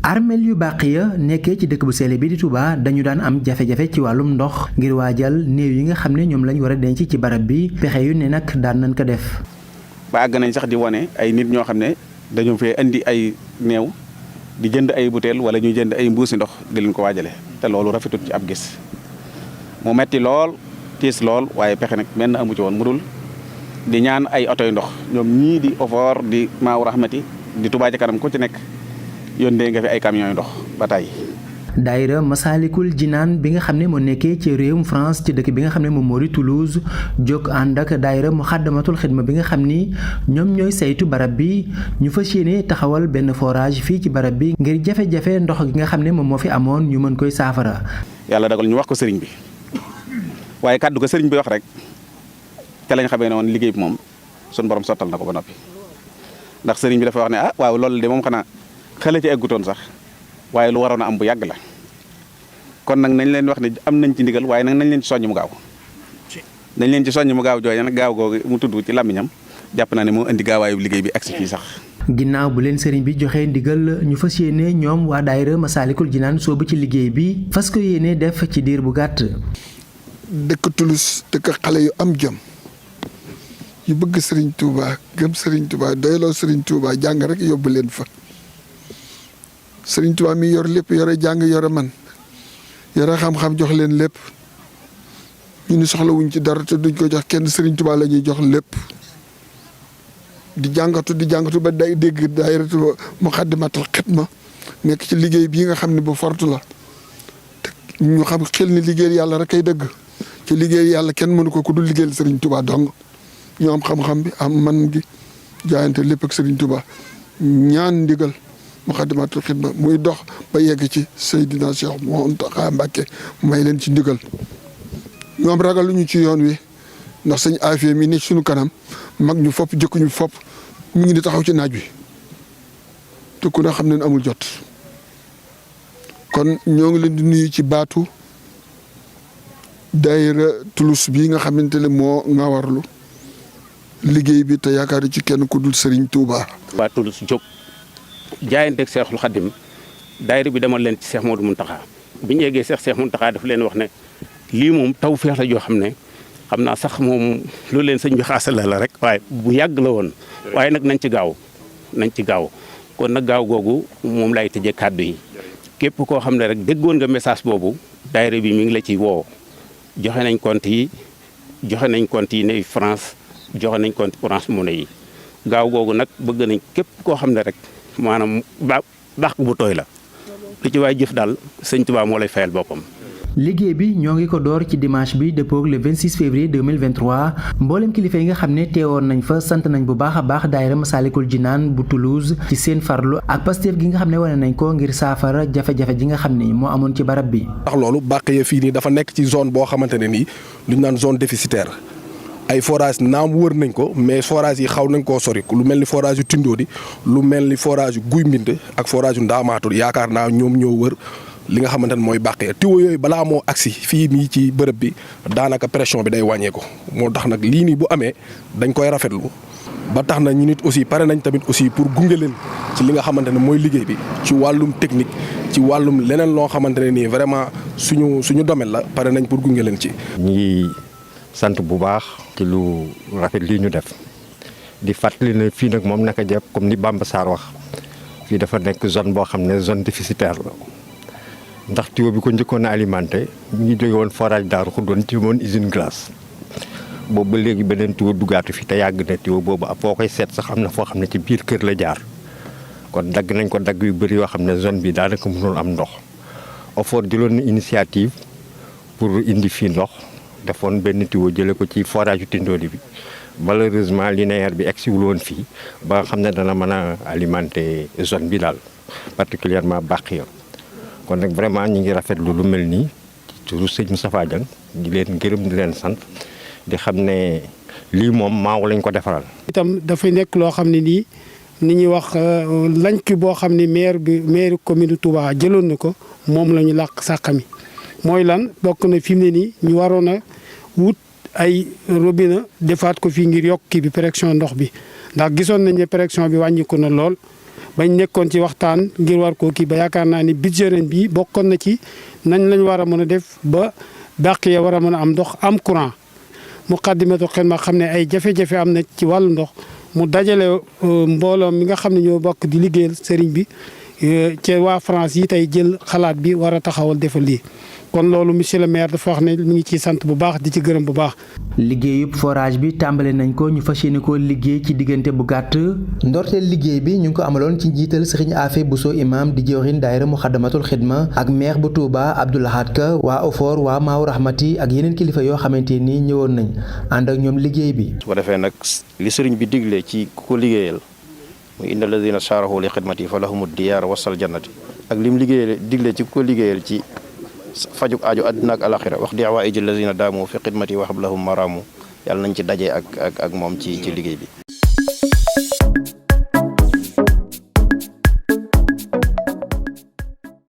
armeel yu Baqiya nekkee ci dëkk bu sell bi di Touba dañu daan am jafe-jafe ci wàllum ndox ngir waajal néew yi nga xam ne ñoom lañ war a denc ci barab bi pexe yu ne nag daan nañ ko def. ba àgg nañ sax di wane ay nit ñoo xam ne dañoo fee indi ay néew di jënd ay butéel wala ñuy jënd ay mbuusi ndox di leen ko waajale te loolu rafetut ci ab gis mu metti lool tiis lool waaye pexe nag menn amu ci woon mu dul di ñaan ay oto yu ndox ñoom ñii di Ofor di Maaw Rahmati di Touba Ca Kanam ku ci nekk yónnee nga fi ay camions yu ndox ba tey. daayira Masaalikul Jinaan bi nga xam ne moo nekkee ci réewum France ci dëkk bi nga xam ne moom moo di Toulouse jóg ànd ak daayira Muxaddamatul Xidma bi nga xam ni ñoom ñooy saytu barab bi ñu fas yéene taxawal benn forage fii ci barab bi ngir jafe-jafe ndox gi nga xam ne moom moo fi amoon ñu mën koy saafara. yàlla dagal ñu wax ko sëriñ bi waaye kàddu ko sëriñ bi wax rek te lañ xamee ne woon liggéey bi moom suñu borom sottal na ko ba noppi ndax sëriñ bi dafa wax ne waaw loolu de moom xanaa xale ci eggutoon sax waaye lu waroon a am bu yàgg la kon nag nañ leen wax ne am nañ ci ndigal waaye nag nañ leen ci soññ mu gaaw nañ leen ci soññ mu gaaw jooja nag gaaw googu mu tudd ci làmmiñam jàpp naa ne moo indi gaawaayu liggéey bi agsi fii sax. ginnaaw bu leen sëriñ bi joxee ndigal ñu fas yéene ñoom waa daayira Masaalikul Jinaan soobu ci liggéey bi fas ko yéene def ci diir bu gàtt. dëkk Toulouse dëkk xale yu am jom yu bëgg Serigne Touba gëm Serigne Touba doyloo Serigne Touba jàng rek yóbbu leen fa. Sëriñ Tuubaa mi yor lépp yore jàng yore man yore xam-xam jox leen lépp ñu ni soxlawuñ ci dara te duñ ko jox kenn Sëriñ Tuubaa la ñuy jox lépp di jàngatu ba day dégg daayiratu Muxaddamatul Xidma nekk ci liggéey bii nga xam ne bu fortu la te ñu xam xel ni liggéeyal yàlla rek kay dëgg ci liggéey yàlla kenn mënu ko ku dul liggéeyal Sëriñ Tuubaa dong ñu am xam-xam bi am man gi jaayante lépp ak Sëriñ Tuubaa ñaan ndigal Muxaddamatul Xidma muy dox ba yegg ci Seydina Cheikh Mountakha Mbacké may leen ci ndigal ñoom ragaluñu ci yoon wi ndax sëñ Afia mi nekk suñu kanam mag ñu fopp jëkkuñu fopp mu ngi di taxaw ci naaj wi te ku ne xam ne amul jot kon ñoo ngi leen di nuyu ci baatu daayira Toulouse bii nga xamante ne moo nga warlu liggéey bi te yaakaar ci kenn ku dul Serigne Touba. waa Toulouse jóg jaayanteeg Seexul Xadim daayira bi demal leen ci Seex Moodu Muntaxa bi ñu yeggee Seex Muntaxa dafa leen wax ne lii moom taw feex la joo xam ne xam naa sax moom loolu leen sëñ bi xaasala la rek waaye bu yàgg la woon waaye nag nañ ci gaaw kon nag gaaw googu moom lay tëjee kàddu yi képp koo xam ne rek déggoon nga message boobu daayira bi mi ngi la ciy woo joxe nañ compte yi ne France joxe nañ compte Orange Money yi gaaw googu nag bëgg nañ képp koo xam ne rek maanaam baax bu tooy la lu ci waay jëf daal sëñ Tuubaa moo lay fayal boppam. liggéey bi ñoo ngi ko door ci dimanche bi dëppoog le 26 février 2023 mboolem kilifa yi nga xam ne teewoon nañ fa sant nañ bu baax a baax daayira Masaalikul Jinaan bu Toulouse ci seen farlu ak Pastef gi nga xam ne wane nañ ko ngir saafara jafe-jafe ji nga xam ne moo amoon ci barab bi. ndax loolu Baqiya fii nii dafa nekk ci zone boo xamante ne nii lu ñu naan zone déficitaire. ay forage naam wër nañ ko mais forage yi xaw nañ koo sori lu mel ni forage yu Tindodi lu mel ni forage yu Guy Mbind ak forage yu Ndaamaatu yaakaar naa ñoom ñoo wër li nga xamante ne mooy Baqiya tiwo yooyu balaa moo agsi fii nii ci bërëb bi daanaka pression bi day wàññeeku moo tax nag lii nii bu amee dañ koy rafetlu ba tax na ñu nit aussi pare nañ tamit aussi pour gunge leen ci li nga xamante ne mooy liggéey bi ci wàllum technique ci wàllum leneen loo xamante ne nii vraiment suñu domaine la pare nañ pour gunge leen ci. sant bu baax ci lu rafet lii ñu def di fàttali ne fii nag moom naka jëpp comme ni Bamba Sarr wax fii dafa nekk zone boo xam ne zone déficitaire la ndax tuyau bi ko njëkkoon a alimenté ñu jóge woon forage Daaru Xuddoon ci woon usine glace boobu ba léegi beneen tuyau duggaatu fi te yàgg na tuyau boobu foo koy seet sax am na foo xam ne ci biir kër la jaar kon dagg nañ ko dagg yu bëri yoo xam ne zone bi daanaka mënoon am ndox Ofor jëloon na initiative pour indi fii ndox defoon benn tuyau jëlee ko ci forage yu Tindodi bi malheureusement linéaire bi egsiwul woon fii ba nga xam ne dana mën a alimenter zone bi daal particulièrement Baqiya kon nag vraiment ñi ngi rafetlu lu mel nii ci turu sëñ Moustapha Dieng di leen gërëm di leen sant di xam ne lii moom maaw lañ ko defaral. itam dafay nekk loo xam ne nii ni ñuy wax lañc boo xam ne maire commune Touba jëloon na ko moom la ñu làq sàqami mooy lan bokk na fi mu ne nii ñu waroon a wut ay robinet defaat ko fii ngir yokk kii bi pression ndox bi ndax gisoon nañ ne pression bi wàññiku na lool bañ nekkoon ci waxtaan ngir war koo kii ba yaakaar naa ni budget ren bi bokkoon na ci nañ lañ war a mën a def ba dàq ya war a mën a am ndox am courant. Moukhaddamatoul Khidma xam ne ay jafe-jafe am na ci wàllu ndox mu dajale mbooloo mi nga xam ne ñoo bokk di liggéeyal sëriñ bi ci waa France yi tey jël xalaat bi war a taxawal defal lii kon loolu monsieur le maire dafa wax ne mu ngi ciy sant bu baax di ci gërëm bu baax. liggéeyub forage bi tàmbale nañ ko ñu fas yéene koo liggéey ci diggante bu gàtt. ndorteel liggéey bi ñu ngi ko amaloon ci njiital Serigne Afé Bousso imam di jëwriñ daayira Moukhaddamatoul Khidma ak maire bu Touba Abdou Lahad Ka waa Ofor waa Maaw Rahmati ak yeneen kilifa yoo xamante ni ñëwoon nañ ànd ak ñoom liggéey bi. su ko defee nag li sëriñ bi digle ci ku ko liggéeyal muy inna alladina saarahu li xidmati fa lahumu diyaar wasal jannati ak lim liggéeyal digle ci ku ko liggéeyal ci fajuk aajo àddina ak alaxira wax di awaa iji alladina daamu fi xidmati wa hablahum maraamu yàlla nañ ci daje ak moom ci liggéey bi.